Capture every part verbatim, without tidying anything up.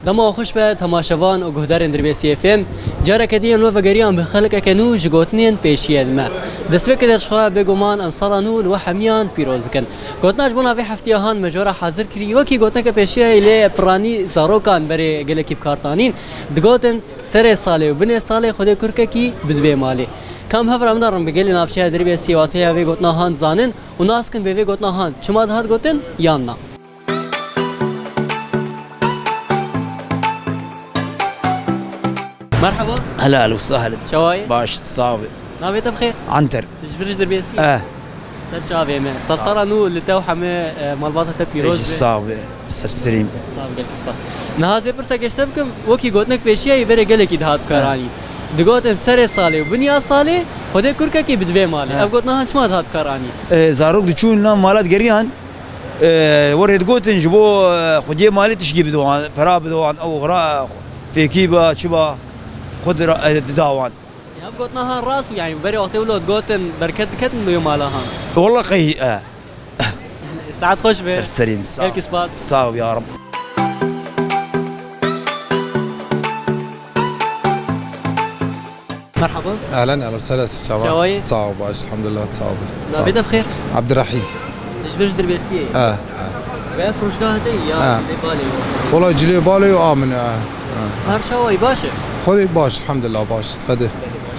Dema xweş be temaşevan û guhdarên Dirbêsiyê F M. Careke din em li we vegeriyan bi xelkeke nû ji gotinên pêşiyên me. Destpêkê de ji xwe bêguman em sala nû li we hemiyan pîroz dikin. Gotina ji bona vê heftiya han me ji we re hazir kirî, wekî gotineke pêşiyayî lê piranî zarokan berê gelekî bi kar tanîn. Digotin, serê salê û binê salê xwedê kurkekî bi divê malê. Kam hevra min de rin bi gelê navçeya Dirbêsiyê wateya vê gotina han dizanin û nas kin bê vê gotina han çima dihat gotin yan na. Merhaba. Hela, hela, sahil. Çawa yî? Baş, sağ ol. Navê te bi xêr? Anter. Ji vir ji Dirbêsiyê? Eh. Ser çavê me. Sağ ol. Sala nû li te û hemî, e, malbata te pîroz be. Sağ ol. Ser serî me. Sağ ol, gelek spas. Niha ez ê pirseke ji te bikim, wekî gotinek pêşiyayî berê gelekî dihat karanî. Eh. Digotin serê salê û binya salê, xwedê kurkekî bi divê malê. Eh. Ev gotina han çima dihat karanî? Eh, zarok diçûn nav mala digeriyan. Ee, werê digotin ji bo, e, xwediyê malê tişkî bidowan, pera bidowan, ew xira fêkî ba, çi ba, xwe dira-, e, didawan. Ya, bi gotina han rast bû, yani berê wextê wilo digotin berket diketin bi wê mala han. Walla qey, e. Saet xweş be. Ser serî me, sağ ol. Gelkî spas. Sağ ol ya Rab. Merhaba. Ehlen, ehlen, sere ser çava. Çawa yî? Sağ ol, baş, elhamdülillah, sağ ol. Navê te bi xêr? Abdurrahim. Ji vir ji Dirbêsiyê yî? Eh, eh. Ve firoşgah te ya, eh, lê balê yo? Wala cilê balê yo amine, eh, eh. Her çawa yî baş e? Xwedê baş, elhamdülillah, baş, xwedê.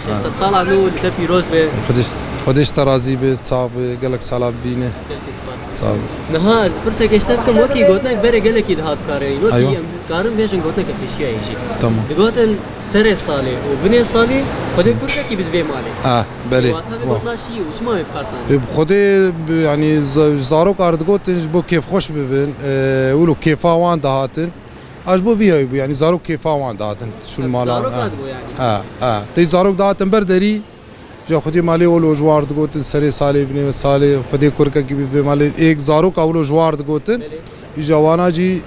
Ser sala nû li te pîroz be. Xwedê, Xwedê ji te razî be, sağ be, gelek sala bîne. Gelkî spas. Sağ ol. Niha ez pirseke ji te bikim, wekî gotinek berê gelekî dihat karê. Wekî Eywa. Em karin bêjin gotineke pêşiyayê jî. Tamam. Digotin serê salê û binê salê xwedê kurkekî bi divê malê. Ah, belê. Wata vê gotina şî û çima wê bi kar tanî? E, bi Xwedê, bi, yani, za-, zarok ar digotin ji bo kêfxweş bibin, e, wilo kêfa wan dihatin. A ji bo vî yayî bû, yani, zarok kêfa wan dihatin. Şûn malan. Zarok ha. Dibo yani. Ha, ha. Tê zarok dihatin ber derî, ji Xwedê malê wilo ji wan digotin serê salê, binê salê, Xwedê kurkekî bi divê malê. Êk zaroka wilo ji wan digotin. Belê. Îja wana jî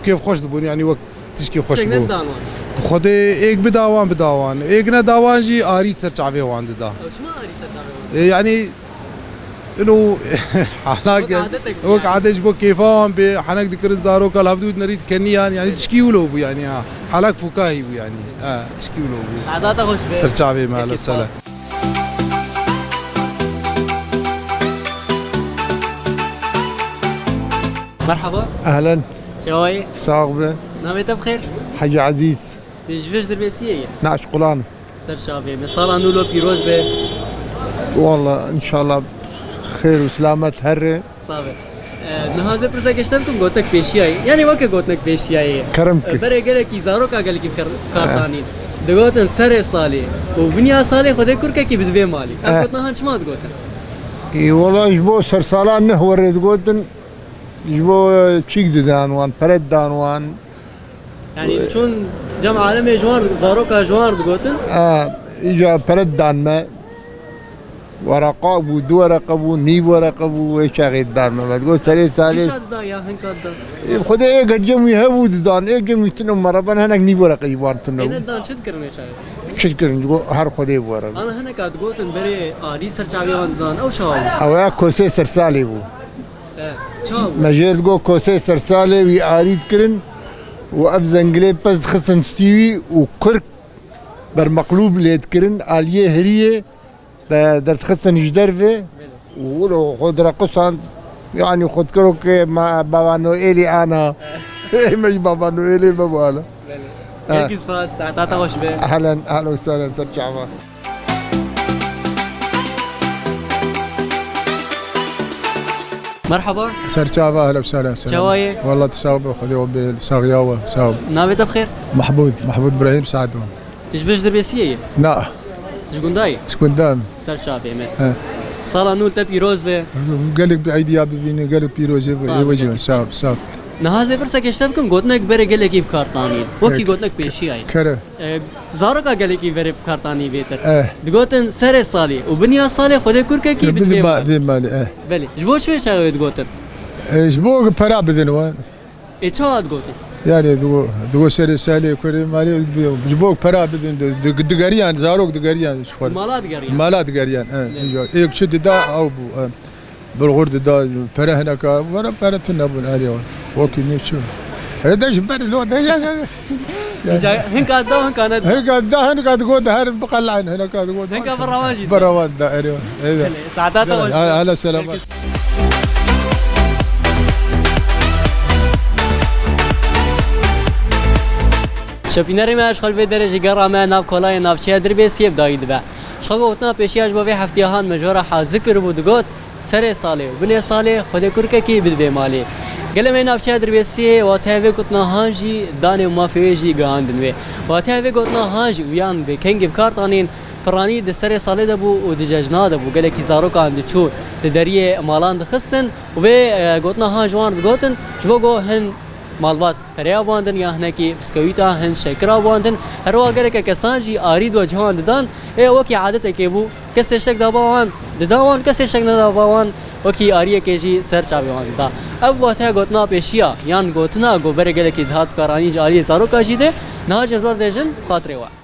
kêfxweş dibûn, yanî wek tişkî xweş bû. Tiştek nedidan wan? Xwedê êk bida wan, bida wan. Êk neda wan jî arî ser çavê wan dida. Ew çima arî ser çavê wan dida? E, yanî, ilo, halake, wek adetek bû wek yani. Adet ji bo kêfa wan bê, henek dikirin zaroka, li hevdû nerî dikeniyan, yanî tişkî wilo bû, yanî, ha. Halak fukahî bû, yanî. Ha, tişkî wilo bû. Adeta xweş be. Ser çavê me, hele sele. Merhaba. Ehlen. Çawa yî? Sağ be. Navê te bi xêr? Hacı Aziz. Tu ji vir ji Dirbêsiyê yî? Na, ji Qulan. Ser çavê me. Sala nû lo pîroz be. Walla, înşallah xêr û selamet here. Sağ be. E, niha ez ê pirseke ji te bikim, gotinek pêşiyayê. Yani weke gotinek pêşiyayê. Kerem ki. E, berê gelekî zaroka gelekî kar-, kartanîn. Digotin serê salê û binya salê xwedê kurkekî bi divê malî. Ev gotina han çima digotin? Ê, wela ji bo sersalan neh werê digotin, ji bo, e, çîk didan wan, pere didan wan. Yani çûn cem alemê ji wan, zaroka ji wan digotin? E, îca pere didan me. Wereqa bû, du wereqe bû, nîv wereqe bû, wê çaxê didan me. Me digot serê salê. Kîşa dida ya, hinka dida? Ê, Xwedê ê gecem wî hebû didan, ê gem wî tune meraben henek nîv wereqe ji wan tune bû. Ê nedidan çi dikirin ê çaxê? Çi dikirin? Digot her Xwedê bi were. Ana hineka digotin berê alî ser çavê wan didan, ew çawa bû? Ew ya kosê sersalê bû. E, çawa bû? Me jê digot kosê sersalê wî alî dikirin û ev zengilê pez dixistin stî wî û kurk bermeqlûb lê dikirin, aliyê hiriyê de-, derdixistin ji dervê û wilo xwe direqisand, yanî xwe dikiro ke ma Baba Noelî ana. Ê me jî Baba Noelê me bû ana. Belê. Eh. Gelkî spas, saeta te xweş be. Ehlen, ehlen û sehlen, ser çava. Merhaba. Ser çava, ehlen û sehlen, selam. Çawa yî? Walla tu sax be, Xwedê we bê saxiya we, sağ ol. Navê te bi xêr? Mahmud, Mahmud Brahîm Saad. Tu ji vir ji Dirbêsiyê yî? Na. Tu ji gunda yî? Ji gunda me. Ser çavê me. He. Sala nû li te pîroz be. Gelek bi eydiya bibîne, gelek pîrozê be. Sağ ol, êwe jî, gelek sağ ol, sağ ol. Niha ez ê pirsekê ji te bikim, gotinek berê gelekî bi kar tanî. Wekî gotinek pêşiyayê. Kere. E, zaroka gelekî berê bi kar tanî bêtir. Eh. Digotin serê salê û binya salê xwedê kurkekî bi divê malê. Vê malê, eh. Belê. Ji bo çi wê çaxê wê digotin? E, ji bo pera bidin wan. Ê, çawa digotin? Yani, digo, digo serê salê kurê malê, bi-, ji bo pera bidin, di-, di-, digeriyan, zarok digeriyan ji xwe. Mala digeriyan? Mala digeriyan, e, Evet. Ê, çi dida, ew bû, e, bulgur dida, pere hineka, were pere tune bûn, alê wan. Wekî ne çi? Hele de ji ber lo de ya, ya. Îca hinka da, hinka neda. Hinka da, hinka digot, her biqele'in, hinka digot. Hinka bi rewan jî da. Bi rewan da, erê. Erê. Hele, saeta te xweş. Hele, hele, selamet. Şopînerê me, ji xwe li vê derê jî gera me nav kolayê navçeya Dirbêsiyê bi dayî dibe. Ji xwe gotina pêşiya ji bo vê heftiya han me ji we re hazir kiribû, digot, Serê salê û binê salê, Xwedê kurkekî bidibê malê. Gelê me yê navçeya Dirbêsiyê, wateya vê gotina han jî danê û mafê wê jî gihandin wê. Wateya vê gotina han jî û yan vê kengê bi kar tanîn, piranî di serê salê de bû û di cejna de bû. Gelekî zarokan diçû li deriyê malan dixistin û vê, e, gotina han ji wan digotin, ji bo ku hin malbat pereya bandin, ya hinekî biskewîta, hin şekira bandin. Her wiha geleke kesan jî arî di we cihan didan. Ê wekî adetekê bû, kesê şek daba wan, dida wan, kesê şek nedaba wan, wekî ariyekê jî ser çavê wan dida. Ev wateya gotina pêşiya, yan gotina ku berê gelekî dihat karanî ji aliyê zaroka jî de, niha jî em ji we re dibêjin, xatirê we.